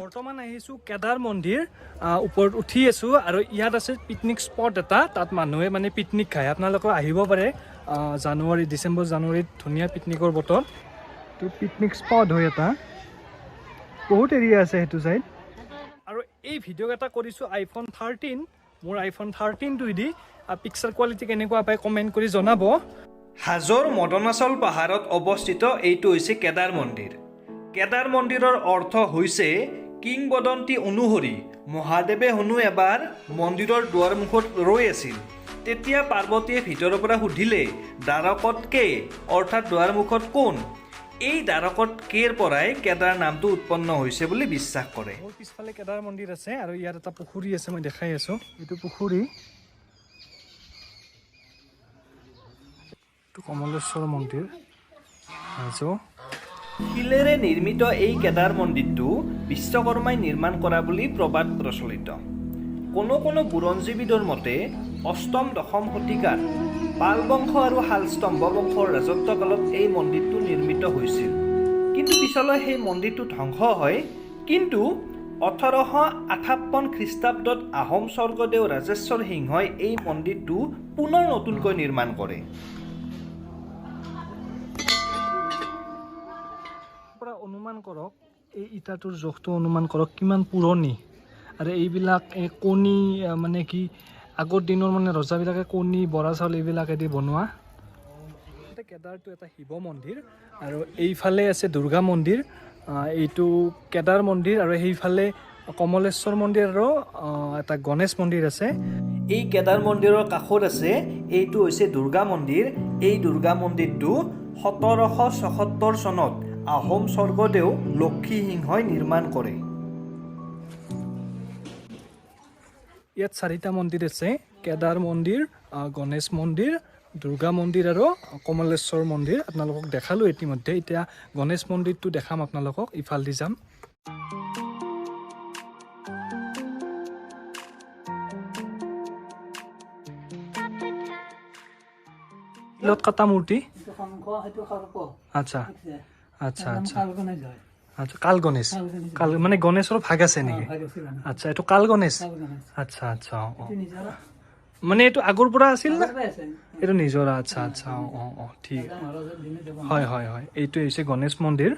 বৰ্তমান আহিছোঁ কেদাৰ মন্দিৰ ওপৰত উঠি আছোঁ আৰু ইয়াত আছে পিকনিক স্পট এটা, তাত মানুহে মানে পিকনিক খায়। আপোনালোকেও আহিব পাৰে। জানুৱাৰী, ডিচেম্বৰ জানুৱাৰীত ধুনীয়া পিকনিকৰ বতৰ। তো পিকনিক স্পট হয় এটা, বহুত এৰিয়া আছে সেইটো চাইড। আৰু এই ভিডিঅ' এটা কৰিছোঁ আইফোন 13, মোৰ আইফোন 13টোৱেদি। পিকচাৰ কোৱালিটি কেনেকুৱা পায় কমেণ্ট কৰি জনাব। হাজোৰ মদনাচল পাহাৰত অৱস্থিত এইটো হৈছে কেদাৰ মন্দিৰ। কেদাৰ মন্দিৰৰ অৰ্থ হৈছে কিংবদন্তি অনুসৰি মহাদেৱে হেনো এবাৰ মন্দিৰৰ দুৱাৰমুখত ৰৈ আছিল। তেতিয়া পাৰ্বতীয়ে ভিতৰৰ পৰা সুধিলে, দ্বাৰকত কে, অৰ্থাৎ দুৱাৰমুখত কোন? এই দ্বাৰকত কেৰ পৰাই কেদাৰ নামটো উৎপন্ন হৈছে বুলি বিশ্বাস কৰে। মোৰ পিছফালে কেদাৰ মন্দিৰ আছে আৰু ইয়াত এটা পুখুৰী আছে, মই দেখাই আছোঁ। এইটো পুখুৰী, এইটো কমলেশ্বৰ মন্দিৰ, হাজো। শিলেৰে নিৰ্মিত এই কেদাৰ মন্দিৰটো বিশ্বকৰ্মাই নিৰ্মাণ কৰা বুলি প্ৰবাদ প্ৰচলিত। কোনো কোনো বুৰঞ্জীবিদৰ মতে অষ্টম দশম শতিকাত পাল বংশ আৰু শালস্তম্ভ বংশৰ ৰাজত্বকালত এই মন্দিৰটো নিৰ্মিত হৈছিল। কিন্তু পিছলৈ সেই মন্দিৰটো ধ্বংস হয়। কিন্তু 1858 খ্ৰীষ্টাব্দত আহোম স্বৰ্গদেউ ৰাজেশ্বৰ সিংহই এই মন্দিৰটো পুনৰ নতুনকৈ নিৰ্মাণ কৰে। পৰা অনুমান কৰক, এই ইটাটোৰ জোখটো অনুমান কৰক কিমান পুৰণি। আৰু এইবিলাক এই কণী, মানে কি আগৰ দিনৰ মানে ৰজাবিলাকে কণী, বৰা চাউল এইবিলাকেদি বনোৱা। ইয়াতে কেদাৰটো এটা শিৱ মন্দিৰ আৰু এইফালে আছে দুৰ্গা মন্দিৰ। এইটো কেদাৰ মন্দিৰ আৰু সেইফালে কমলেশ্বৰ মন্দিৰ আৰু এটা গণেশ মন্দিৰ আছে। এই কেদাৰ মন্দিৰৰ কাষত আছে এইটো হৈছে দুৰ্গা মন্দিৰ। এই দুৰ্গা মন্দিৰটো 1776 চনত আহোম স্বৰ্গদেউ লক্ষী সিংহই নিৰ্মাণ কৰে। ইয়াত চাৰিটা মন্দিৰ আছে, কেদাৰ মন্দিৰ, গণেশ মন্দিৰ, দুৰ্গা মন্দিৰ আৰু কমলেশ্বৰ মন্দিৰ। আপোনালোকক দেখালোঁ ইতিমধ্যে। এতিয়া গণেশ মন্দিৰটো দেখাম আপোনালোকক, ইফাল দি যাম। শিলত কটা মূৰ্তি। আচ্ছা আচ্ছা আচ্ছা আচ্ছা, কাল গণেশ। কাল মানে গণেশৰ ভাগ আছে নেকি? আচ্ছা, এইটো কাল গণেশ। আচ্ছা আচ্ছা, অঁ অঁ, মানে এইটো আগৰ পৰা আছিল না? এইটো নিজৰা। আচ্ছা আচ্ছা, অঁ অঁ অঁ, ঠিক, হয় হয় হয়। এইটো হৈছে গণেশ মন্দিৰ।